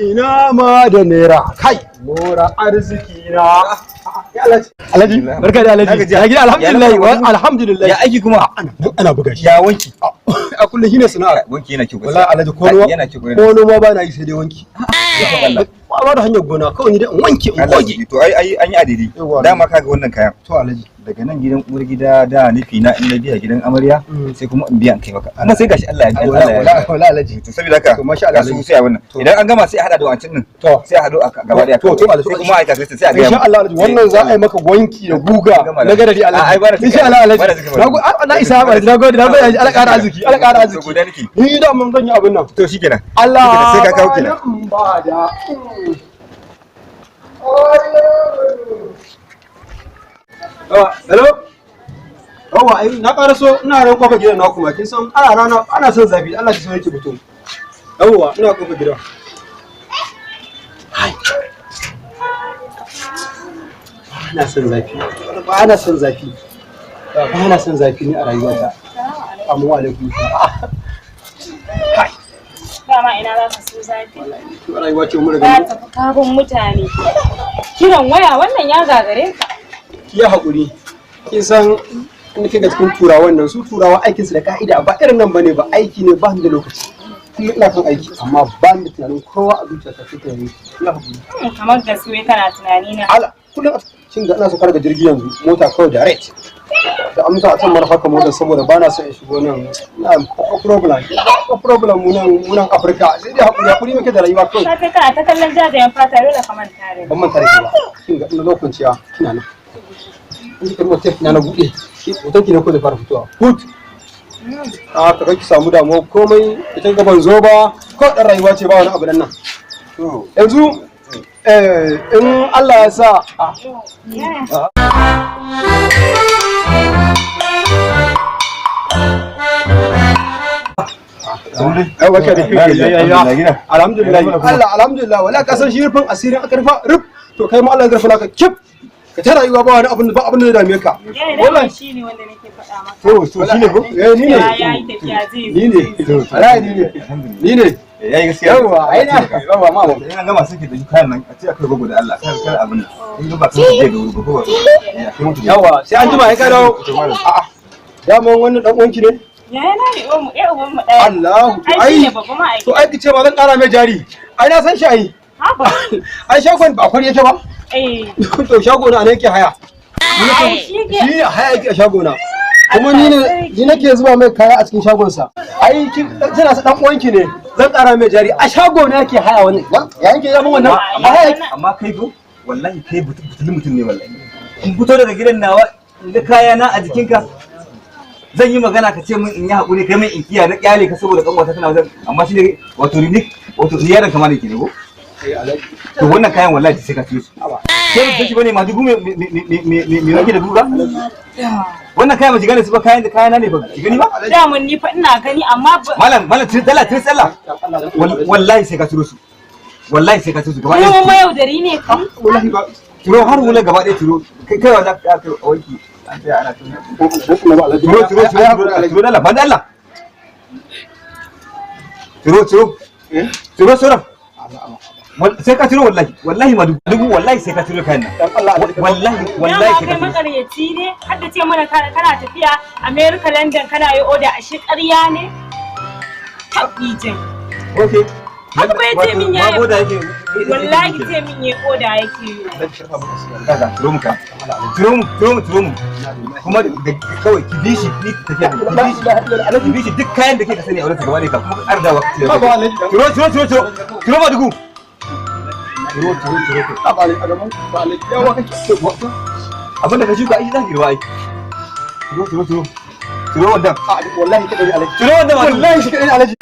Ina ma da naira, kai mora arziki na. Alhaji, Alhaji, barka da Alhaji. Ya gida? Alhamdulillah, alhamdulillah. Ya aiki kuma? Ana nan ana buga shi. Ya wanki? A kullum shine sana'a. Wanki yana kyau. Wallahi Alhaji, ko noma Yana kyau. ko noma ba na yi, sai dai wanki. Allah. Ba da hanyar gona, kawai ni dai in wanke in Allah. goge. To ai an yi adidi. Yawwa. Dama kaga wannan kayan. To Alhaji. Daga nan gidan uwar gida da nufi na in na biya gidan amarya, sai kuma in biya in kai maka. Amma sai gashi Allah ya Allah ya. Wala Alhaji. To saboda haka To, masha Allah, ga su Alhaji. sai a wannan. Idan an gama sai a hada da wancan din. To. Sai a hado a gaba daya. To, Alhaji. Sai kuma a yi calculation sai a ga. Insha Allah Alhaji, wannan za a yi maka wanki da guga na gadari Ai, Alhaji. bana. Insha Allah Alhaji. Na isa Alhaji, nagode, nagode Alhaji, Allah ƙara arziki, Allah ƙara To, arziki. godiya nake. Ni da mun zan yi abin nan. To shikenan. Allah. Shikenan, sai ka kawo kenan. Bani in ba da. Hello? Yawwa, ai na ƙara so ina ran kofar gidan naku ma, kin san ana rana, ana son zafi, Allah ki so yake fito. Yawwa, ina kofar gidan. Hai. Ba na son zafi. Ba na son zafi. Ba na son zafi ni a rayuwata. Amma wa alaikum salam. Hai. Dama ina za ka so zafi. Rayuwa ce mu Ka riga tafi kabin mutane. Kiran waya wannan ya gagare ka. Ki yi haƙuri. Kin san in kika cikin turawan nan, su turawa aikin su da ka'ida, ba irin nan bane ba, aiki ne, ba ni da lokaci. Kullum ina kan aiki, amma ba ni da tunanin kowa a zuciyata sai tunanin ki. Ina haƙuri. Kamar gaske kana tunani na. Ala kullum shin ga ina so daga jirgi yanzu, mota kawai direct da amsa a can mara haka motar, saboda ba na son in shigo nan, ina problem, problem. Mu nan Afirka sai dai haƙuri, haƙuri muke da rayuwa kawai. Ka kai kana ta kallon jajayen fata, dole ka manta da ni. Ban manta da ke ba. Kin ga ina zo kwanciya kina nan, in kika duba tape na, na buɗe hoton ki ne ko zai fara fitowa put a ka ki samu damuwa komai. Ita ga ban zo ba ko dan rayuwa ce, ba wani abu nan. To. Yanzu in Allah ya sa a Yeah. Ai baka da alhamdulillah, Allah alhamdulillah. Wala ka san shi rufin asirin aka rufa ruf, to kai ma Allah ya rufa naka kif ka ta rayuwa, ba wani abin, ba abin da zai dame ka. Ya dama shi ne wanda nake faɗa maka. To shine ko? Eh, ni ne. Ya yi tafiya zai Ni ne. Wallahi ni ne. Ni ne. Yayi gaskiya. Yawwa, ai na yawwa ma. In an gama sai ke da kayan nan a ce akai gogo da Allah kar kar abin nan. In ba kan je da wuri ba ko ba. Eh, akai mutu. Yawa, sai an jima ya ka dawo. A'a, daman wannan dan uwanki ne? Yaya na ne, uwan mu ɗaya, uban mu ɗaya. Allahu Ai shi ne ai babban ma'aikaci. To ai kice ba zan kara mai jari, ai na san shi ai. Haba. Ai shagon ba kwari yake ba. Eh. To shago na ne yake haya. Ai shi ke. Shi haya yake a shago na, kuma ni ne ni nake zuba mai kaya a cikin shagon sa. Ai kin tana sa dan uwanki ne, zan kara mai jari. A shago na yake haya wannan, ya yake zaman wannan a haya yake. Amma kai ko wallahi kai butulun mutum ne wallahi. In fito daga gidan nawa in ga kaya na a jikinka, zan yi magana ka ce min in yi haƙuri, kai min in kiya na kyale ka saboda kanwata tana wajen, amma shi ne wato ni wato ni yaron kama ne ke ne ko? To wannan kayan wallahi sai ka siyo su. Ke ba shi bane ma dubu me me me me me wake da guga? Wannan kayan ba ki gane su ba, kayan da kayana ne ba ki gani ba? Daman ni fa ina gani amma ba. Malam, malam, tun tun sallah. Wallahi sai ka ciro su. Wallahi sai ka ciro su gaba Kuma ɗaya. mayaudari ne kai. Wallahi ba. Ciro har hula gaba ɗaya, ciro. Kai kai wa za ka kai wanki. An tsaya ana tuna. Ciro, ciro, ciro, ciro, ciro dala, ban Allah. Ciro, ciro. Ciro sauran. Sai ka ciro wallahi, wallahi ma dubu, wallahi sai ka ciro kayan nan. Dan Allah. Wallahi, wallahi Dama sai ka kai ciro. makaryaci ne, har da ce mana kana tafiya America, London, kana yi oda, ashe ƙarya ne. Tabbijin. Okay. Haka bai ce min yayi. Ma boda yake. Wallahi ce min yayi oda yake yi. Kaga, ciro mu ka. Ciro mu, ciro mu, ciro mu. Kuma da kawai ki bi shi ni tafiya ki bi shi. Ki bi shi duk kayan da kika sani a wurin sa gaba ɗaya ka kuma ardawa ka cire. Ciro, ciro, ciro, ciro. Ciro ma dugu. Ciro, ciro, ciro. Abin da ka shuka ai za ka girba ai. Ciro, ciro, ciro. Ciro wannan. Wallahi kadai Alhaji. Ciro wannan ma. Wallahi shi kadai Alhaji.